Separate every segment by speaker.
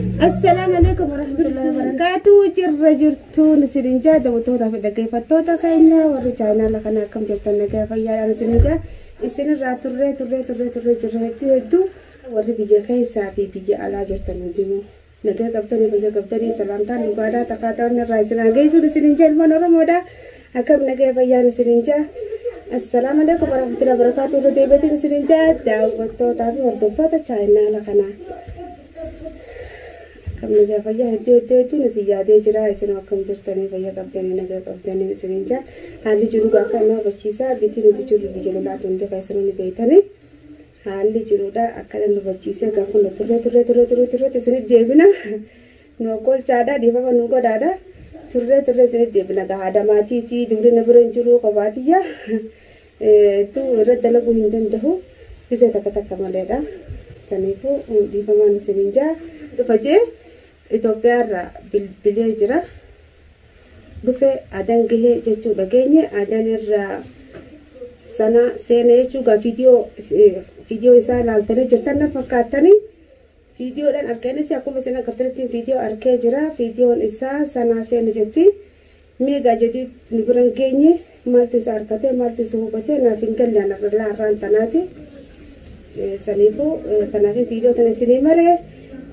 Speaker 1: Assalaamu alaikum warahmatullahi wabarakatuh. Jirra jirtuun isinin jaa daawwattootaa fi dhaggeeffattoota keenya warri chaayinaala kana akkam jirtan nagaa fayyaadhaan isinin jaa isinirraa turree turree turree turree jirra hedduu hedduu warri biyya keessaa fi biyya alaa jirtan hundinuu nagaa qabdanii fayyaa qabdanii salaamtaan dhugaadhaa takaataan irraa isin haa geessuun isinin jaa ilmaan Oromoodha akkam nagaa fayyaan isinin jaa. Assalaamu alaikum warahmatullahi wabarakatuh. Irra deebiitiin isinin jaa daawwattootaa fi hordoftoota chaayinaala kanaa. Akkam nagaa fayyaa hedduu hedduu hedduun isin yaadee jira. Isin akkam jirtanii fayyaa qabdanii nagaa qabdanii isinin jaa. Haalli jiru akka nama hubachiisaa bitti nuti jirru biyya lolaatu hundi keessanuu ni beektanii. Haalli jiruudha akkana nu hubachiisee egaa kun turree turree turree turree turree isinitti deebina. Nu kolchaadha dhiifama nu godhaadha. Turree turree isinitti deebina gaa haadha maatiitii dubri na bira hin jiru qobaatiyya. Hedduu irra dalaguu hin danda'u. Gisee takka takka maleedha. Saniifuu dhiifamaan isinin jaa. Dhufa jee Itoophiyaarraa bilbilee jira. Dhufe adan gahee jechuu dhageenye adan irraa sana seenee jechuu gaa viidiyoo isaa ilaaltanii jirtan na fakkaattanii viidiyoodhaan arkeenis akkuma isin agartanitti viidiyoo arkee jira. Viidiyoon isaa sanaa seene jetti. Meegaa jedhii nu bira hin geenye maaltu isa argate maaltu isa hubate naaf hin galle anarra har'aan tanaati. Saniifuu tanaaf viidiyoo tana isinii maree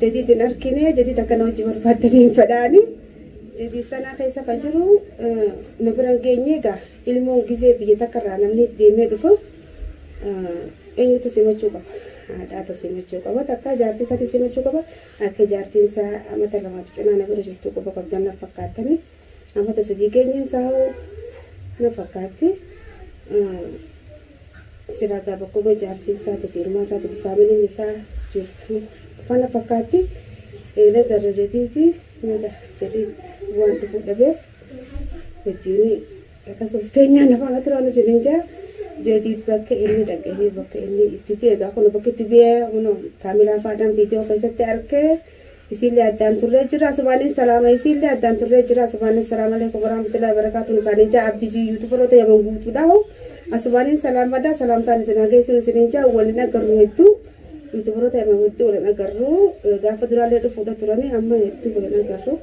Speaker 1: jadiid hin arkine jadiid akkana hojii barbaaddanii hin fedhaani. Jadiid sanaa keessa kan jiru nu bira hin geenye egaa ilmoon gizee biyya takka irraa namni deemee dhufu eenyutu simachuu qaba. Haadhaatu simachuu qaba. Takka jaartii isaatii simachuu qaba. Akka jaartiin isaa amata lamaaf cinaa na bira jirtu quba qabdan na fakkaattanii. Amata sadii geenyeen isaa hoo na fakkaatti. Silaa gaa bakkuma jaartiin isaatii fi ilmaan isaatii fi faamiliin isaa jirtu fana fakkaatti. Nagarra jadiiti naga jadiit waan dhufuu dhabeef wajjin akkasumas teenyaan afaan aturaan isinin jaa jadiit bakka inni dhaqee bakka inni itti bu'e egaa kun bakka itti bu'e kun kaamilaa faadhaan viidiyoo keessatti arkee isiillee addaan turree jira asumaaniin salaama isiillee addaan turree jira asumaaniin salaama alaikum warahmatullahi wabarakatuh isaanii jaa abdii yuutubaroota yaman guutuudha asumaaniin salaamadha salaamtaan isin hageessuun isinin jaa waliin agarru hedduu yuutubaroota yaman hedduu waliin agarru gaafa duraallee dhufuudha turanii amma hedduu waliin agarru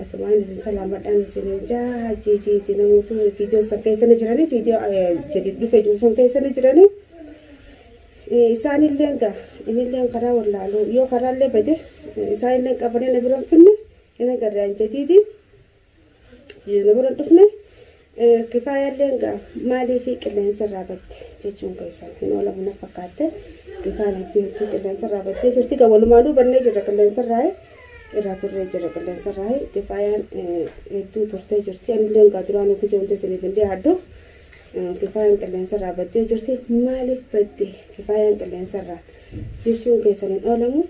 Speaker 1: asumaan isin salaamadhaan isinin jaa hajjiijiiti namoota viidiyoo san keessa ni jiranii viidiyoo jadiid dhufe jiru san keessa ni jiranii. Isaanillee gaa innillee karaa wallaaluu yoo karaallee bade isaanillee qabanii na bira hin finne hin agarreen jadiidi na bira hin dhufne kifaayallee gaa maalii fi qilleensa irraa batte jechuun keessan hin oolamu na fakkaatte kifaayaan hedduu hedduu qilleensa irraa battee jirti gaa walumaanuu bannee jirra qilleensa irraa irraa turree jirra qilleensa irraa kifaayaan hedduu turtee jirti anillee gaa duraanuu gisee hundi isiniif hin dhiyaadhu. Kifaayaan qilleensa irraa baddee jirti. Maaliif badde kifaayaan qilleensa irraa jechuun keessan hin oolamu.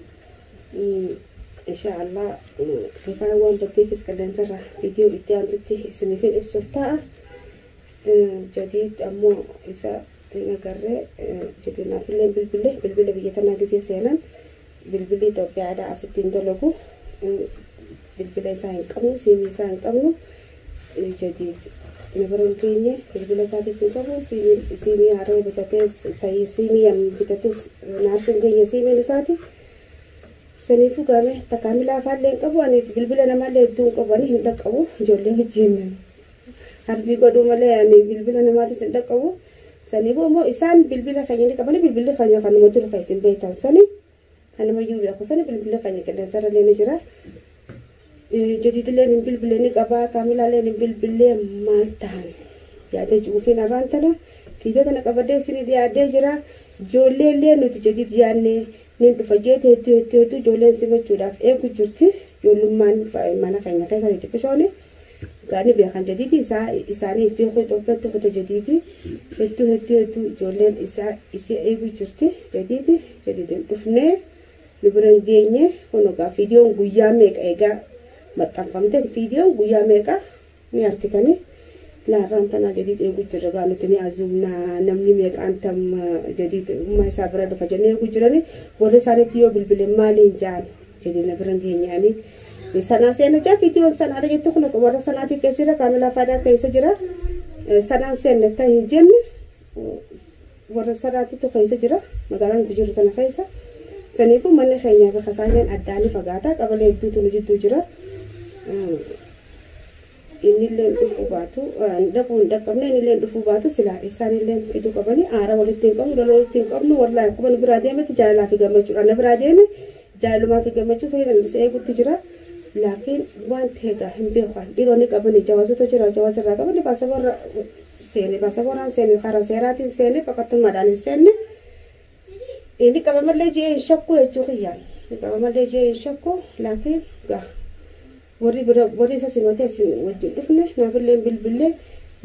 Speaker 1: Insha Allah kifaayaan waan baddeefis qilleensa irraa viidiyoo itti aantutti isiniif hin ibsuuf ta'a. Jadiid ammoo isa hin agarree jadiid naafillee bilbile bilbila biyya tanaa gisee seenan bilbilli Itoophiyaadha asitti hin dalagu. Bilbila isaa hin qabnu siimii isaa hin qabnu. Jadiid na bira hin geenye bilbila isaatis hin qabu siimii haree bitatees ta'ee siimii yam bitatus na harka hin geenye siimiin isaati. Saniifuu gaame takkaamilaa afaallee hin qabu ani bilbila namaallee hedduu hin qabu ani hin dhaqqabu ijoollee wajjin harbii godhuu malee ani bilbila namaatis hin dhaqqabu. Saniifuu immoo isaan bilbila keenya ni qabani bilbilli keenya kanuma dur kan isin beektan sani kanuma iyyuu beeku sani bilbilli keenya qilleensarra illee ni jira. Jadiidilleen hin bilbile ni qabaa kaamilaalleen hin bilbilee maal ta'an yaada jiruufiin har'aan tana viidiyoo tana qabadee isinii dhiyaadhee jira. Ijoollee illee nuti jadiid yaadne ni dhufa jeete hedduu hedduu hedduu ijoolleen simachuudhaaf eegu jirti. Ijoollummaan mana keenya keessa xixiqqishooni. Gaani beekan jadiidi isaanii beeku Itoophiyaatti kuta jadiidi hedduu hedduu hedduu ijoolleen isaa isii eegu jirti jadiidi jadiidin dhufnee nu bira hin geenye kun egaa viidiyoon guyyaa meeqa egaa maxxanfamte viidiyoon guyyaa meeqa ni argitanii laarraan tanaa jadiid eegu jirra gaa nuti ni azuumnaa namni meeqaan tam jadiid ummaa isaa bira dhufa jennee eegu jirani warri isaaniitti yoo bilbile maaliin jaan jadiid na bira hin geenyaanii. Sanaa seena jaa viidiyoon sanaadha jettu kun warra sanaatii keessa jira kaamilaa faadaa keessa jira sanaan seenne akka hin jenne warra sanaatiitu keessa jira magaalaa nuti jirru tana keessa. Saniifuu manni keenyaa fi kasaaleen addaanii fagaataa qabalee hedduutu nu jidduu jira. Innillee dhufuu baatu dhaquu hin dhaqqabne innillee dhufuu baatu silaa isaanillee fiduu qabanii aara walitti hin qabnu lola walitti hin qabnu wallaahi akkuma nu biraa deemetti jaalalaa fi gammachuudhaan na biraa deeme jaalalumaa fi gammachuu sanii isa eegutti jira. Laakiin waan ta'e egaa hin beeku dhiironni qabanii jawaasota jira jawaasa irraa qabanii baasaboorra seene baasaboorraan seene karaa seeraatiin seene baqattummaadhaan hin seenne. Inni qabamallee ji'ee hin shakku jechuu kiyyaan inni qabamallee ji'ee hin shakku laakiin gaa warri bira warri isa simatee isin wajjin dhufne naafillee bilbillee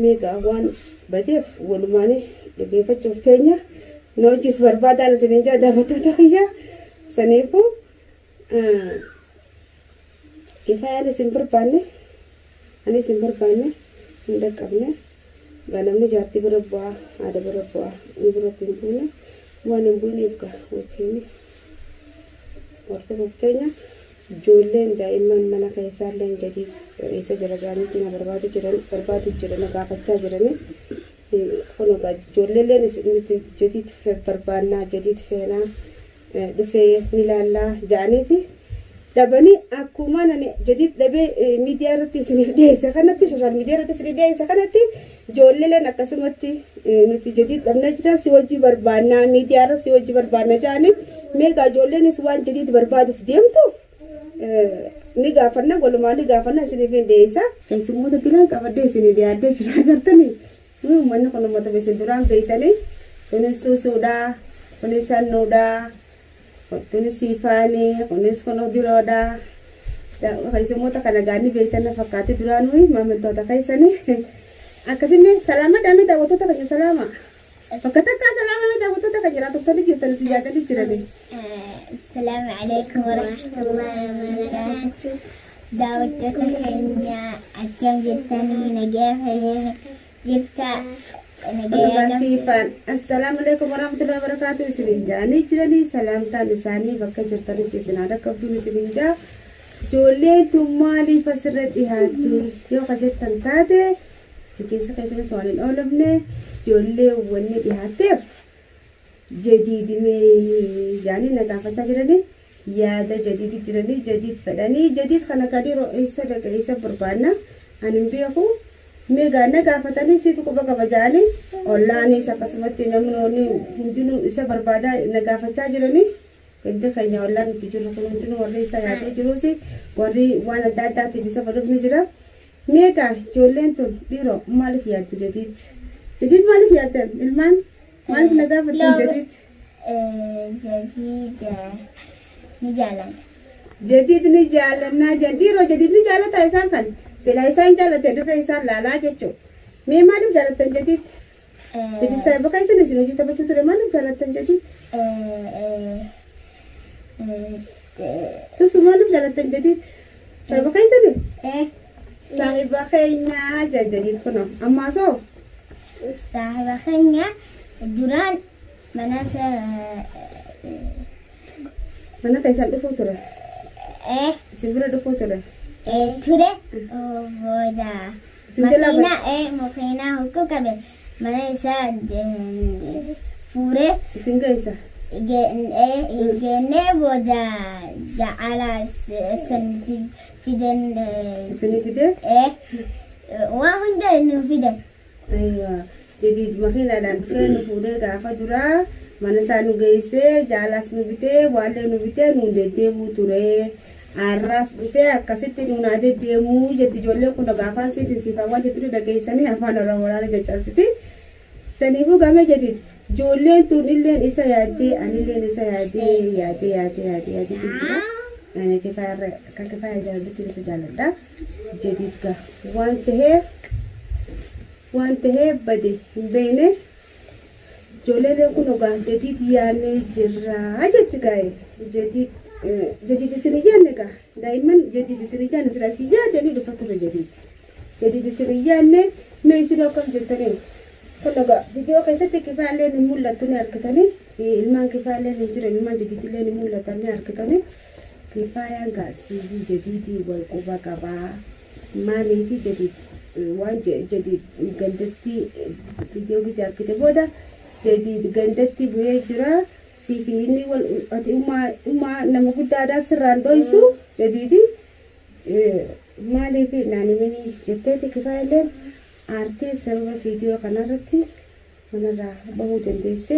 Speaker 1: meegaa waan badeef walumaanii dhaggeeffachuuf teenya na hojis barbaadaan isin hin jaa daawwattoota kiyyaa saniifuu kifaayaan isin barbaanne ani isin barbaanne hin dhaqqabne gaa namni jaartii bira bu'aa haadha bira bu'aa inni biratti hin buune waan hin buuneef gaa wajjin hordofuuf teenya. Ijoolleen daa'imman mana keessaallee jadii eessa jira jaanitti na barbaadu jiran barbaadu jiran na gaafachaa jiranii. Kun egaa ijoolleelleen nuti jadiit barbaannaa jadiit feenaa dhufee ni laallaa ja'aniiti dhabanii akkuma ani jadiit dhabee miidiyaa irratti isiniif dhiyeesse kanatti sooshaal miidiyaa irratti isiniif dhiyeesse kanatti ijoolleelleen akkasumatti nuti jadiit dhabnee jira si wajji barbaannaa miidiyaa irra si wajji barbaannaa ja'anii meegaa ijoolleenis waan jadiit barbaaduuf deemtuuf ni gaafanna walumaa ni gaafanna isiniif hin dhiyeessa. Keessummoota dilaan qabadde isinii dhiyaadde jira agartanii. Uummanni kun uummata isin duraan beeytanii kunis suusuudhaa kunis sannuudhaa kunis siifaanii kunis kun diroodhaa. Keessummoota kana gaanni beeytan fakkaate duraanuu maamiltoota keessanii. Akkasumee salaama dhaamee daawwattoota keenya salaama. Bakka takkaa salaama mee daawwattoota keenya jiraattoonni jirtan isin yaadanii jiranii.
Speaker 2: السلام عليكم ورحمة الله وبركاته. دعوتك حنا أكم جرتني نجاح جرتا نجاح
Speaker 1: Siifaan assalaamu alaikum warahmatullahi wabarakatuh isinin jaanii jiranii salaamtaan isaanii bakka jirtanitti isin haadha qabduun isinin jaa ijoolleen tun maaliif asirra dhihaatte yoo ka jettan taate rifeensa keessanis waan hin oolofne ijoollee wanni dhihaatteef jadiidimee jaanii na gaafachaa jiranii yaada jadiidi jiranii jadiid fedhanii jadiid kana gadi eessa dhaqa eessa barbaanna ani hin beeku meegaa na gaafatanii siitu quba qaba jaanii ollaanis akkasumatti namoonni hundinuu isa barbaadaa na gaafachaa jiranii gandi keenya ollaan nuti jirru kun hundinuu warri isa yaadee jiruus warri waan adda addaatiif isa fedhus ni jira. Meegaa ijoolleen tun dhiiroo maaliif yaadde jadiid? Jadiid maaliif yaaddan ilmaan? Maaliif na gaafattan jadiid?
Speaker 2: جديد نجالا
Speaker 1: Jadiid ni jaallannaa jedhan dhiiroo jadiid ni jaallata isaan kan silaa isaan jaallate dhufe isaan laalaa jechuudha. Mee maaliif jaallattan jadiid? Jadiid saayiba keessan isin hojii taphachuu ture maaliif jaallattan jadiid? Susu maaliif jaallattan jadiid? Saayiba keessani? Saayiba keenyaa jadiid kunoo ammaa soo?
Speaker 2: صاحب خنيا دران مناسة
Speaker 1: Mana keessan dhufuu ture. Isin bira dhufuu ture.
Speaker 2: ture booda
Speaker 1: Isin jalaa
Speaker 2: makiinaa makiinaa hokkoo qabe mana isaa fuuree
Speaker 1: isin geessa.
Speaker 2: Geennee booda ja'ala san fidan
Speaker 1: Isinii fidee?
Speaker 2: Waa hunda nu fidan.
Speaker 1: Aywa. Jadiid makiinaadhaan dhufee nu fuudhee gaafa duraa mana isaa nu geessee jaalaas nu bitee waallee nu bitee nuun deddeemuu ture. Har'aas dhufee akkasitti nuun haa deddeemuu jetti ijoolleen kun afaan siitiin siifaan waan jettu dhageessanii afaan Oromoodhaan jechabsiti. Saniifuu gamee jadiid ijoolleen tun illeen isa yaaddee anilleen isa yaaddee yaaddee yaaddee yaaddee yaaddee jira. Ani kifaaya akka kifaaya jaalladhutti isa jaalladha. Jadiid gaa waan ta'eef waan ta'eef bade hin beekne ijoolleen kun ogaa jadiid yaannee jirra jetti gaa'e jadiid jadiid isin yaanne gaa daa'imman jadiid isin yaanne sila isin yaadanii dhufa ture jadiid jadiid isin yaanne mee isin akkam jettanii kun ogaa viidiyoo keessatti kifaalleen hin mul'attu ni argitanii ilmaan kifaalleen hin jiran ilmaan jadiidillee ni mul'atan ni argitanii kifaayaan gaa siivii jadiidii wal quba qabaa maaliifi jadiid waan jadiid gandatti viidiyoo gisee argite booda jadiid gandatti bu'ee jira. Siifi inni wal ati ummaa nama guddaadhaa sirraan dhoysu jadiidi maaliif naan himini jetteeti Kifaayilleen aartee sababa viidiyoo kanarratti manarraa bahuu dandeesse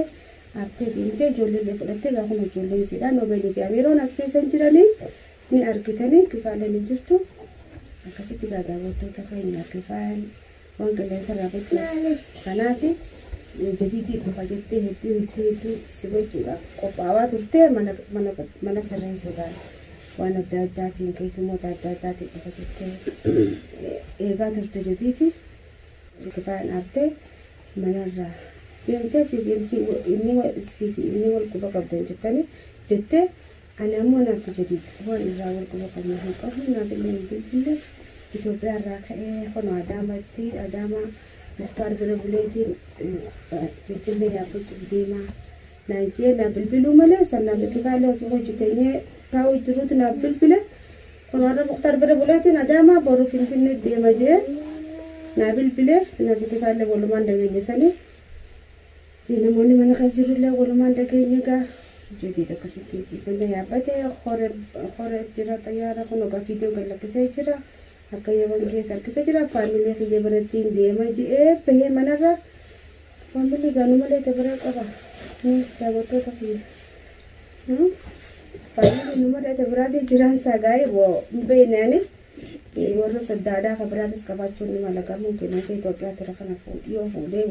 Speaker 1: aartee deemtee ijoollee illee fudhattee gaafuma ijoolleen isiidha Noobeelii fi Amiiroon as keessa hin jiranii ni argitanii Kifaaleen hin jirtu akkasitti gaa daawwattoota keenya Kifaayaan waan qilleensa irraa gochuu kanaaf jadiidii dhufa jettee hedduu hedduu hedduu simachuudhaaf qophaawaa turte mana mana mana sirreessuudhaan waan adda addaatiin keessummoota adda addaatiin dhufa jettee eegaa turte jadiiti Kifaayaan aartee manarraa deemtee siif inni wal quba qabdan jettanii jettee ani ammoo naaf jadiid waan irraa wal quba qabnu hin qabnu naaf illee hin bilbille Itoophiyaa irraa ka'ee hono Adaamatti Adaamaa Muktaar bira buleetiin Finfinnee yaabbachuuf deemaa naan jee naa bilbiluu malee san naaf Kifaalee osoo hojjeteenyee taa'uu jiruutu naaf bilbile kun warra Muktaar bira buleetiin Adaamaa boru Finfinnee deema jee naa bilbile naaf Kifaalee walumaan dhageenye sanii namoonni mana keessa jirullee walumaan dhageenye gaa jadiid akkasitti Finfinnee yaabbatee hore jira xayyaara kun ogaa viidiyoo gad lakkisee jira akka yeroon keessa harkisee jira faamilee kiyya birattiin deema je'ee bahee manarra faamilii gaanu malee biraa qaba daawwattoota kiyya faamilii nu malee biraatii jiraan isaa gaa'ee boo hin beekne ani warra saddaadhaa kan biraatis qabaachuun ni mala gamuun kenna fi Itoophiyaa tura kana yoo fuudhee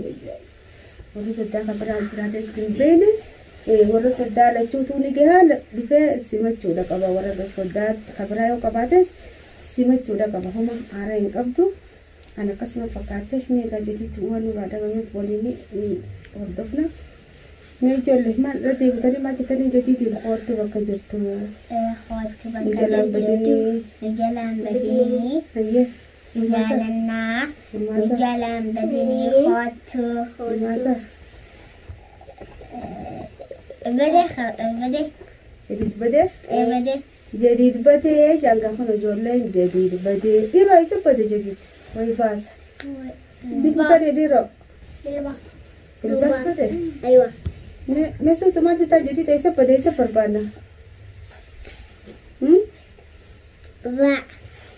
Speaker 1: warra saddaa kan biraan jiraates hin beekne warra soddaa lachuutuu ni gahaa dhufee simachuudha qaba warra soddaa kan biraa yoo qabaates simachuudha qaba homa haaraa hin qabdu kan akkasuma fakkaatte meeqa jediitti waan nurraa dhabameef waliin hordofna. Mee ijoollee maal irra deebitanii maal jettanii jediitiin qoottu bakka jirtu.
Speaker 2: Qoottu bakka
Speaker 1: Jalaan
Speaker 2: jirtu.
Speaker 1: badinii.
Speaker 2: Jalaan badinii.
Speaker 1: Hayyee.
Speaker 2: Si jaalannaa.
Speaker 1: Maasa.
Speaker 2: Jalaan badinii qoottu.
Speaker 1: Maasa.
Speaker 2: Bade bade
Speaker 1: Jadiid badee.
Speaker 2: bade.
Speaker 1: Jadiid badee janga kun ijoolleen jadiid badee dhiiroo isa bade jadiid wayi baasa. Dibbatanii dhiiroo. Bilbaas bade.
Speaker 2: Aywa.
Speaker 1: Mee suusa maal jettaa jadiid eessa bade eessa barbaanna?
Speaker 2: Ba.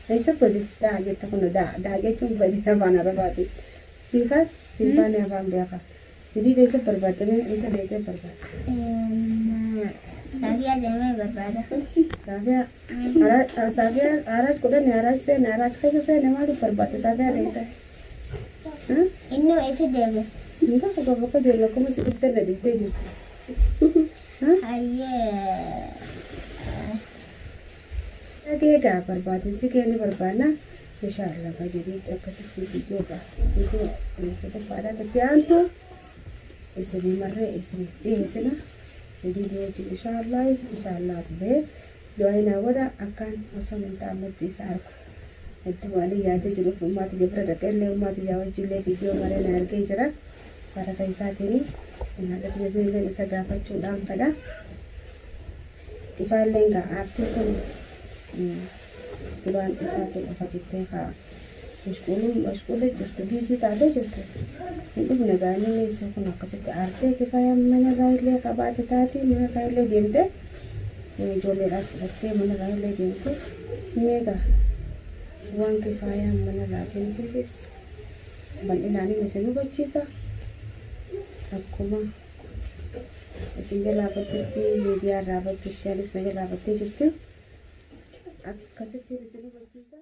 Speaker 1: Eessa bade daa jetta kun daa daa jechuun bade afaan arabaati. Siifaan siifaan afaan beekaa. Jadiid eessa barbaadde mee eessa deemtee barbaadde?
Speaker 2: Safiyaa deemee barbaada.
Speaker 1: Saafiyaa saafiyaa haraaj kudhanii haraaj seene haraaj keessa seene maaliif barbaadde saafiyaa deemte?
Speaker 2: Inni eessa deeme?
Speaker 1: Hinga bakka bakka deeme akkuma si dhuftee na dhiibdee jirti.
Speaker 2: Hayyee.
Speaker 1: Dhagee gaa barbaade si kenni barbaanna. Inshaallah gaa jedhee akkasitti viidiyoo gaa viidiyoo sadaffaadhaa itti aantu isinii marree isinii dhiyeessina. Viidiyoo wajjin inshaallah inshaallah as bahee du'aa naa godha akkaan osoo hin ta'ametti isa argu. Hedduu waan yaadee jiruuf ummaati jabira dhaqee ummaati yaa wajjillee viidiyoo maree na argee jira. Baraka isaatiin haadha kiyya isa gaafachuudhaan fedha. Kifaalleen gaa aartiin kun duraan isaatiin dhufa jettee kaa mashquuluu jirtu biizii taatee jirtu. Hin dhufne gaa inni isa kun akkasitti aartee kifaayaan manarraa illee qabaate taate manarraa illee deemte ijoolleedhaas fudhattee manarraa illee deemte meeqa waan kifaayaan manarraa deemteefis bal'inaan inni isin hubachiisa. Akkuma isin jalaa batteetti miidiyaa irraa batteetti anis na jalaa battee jirti. Akkasitti isin hubachiisa.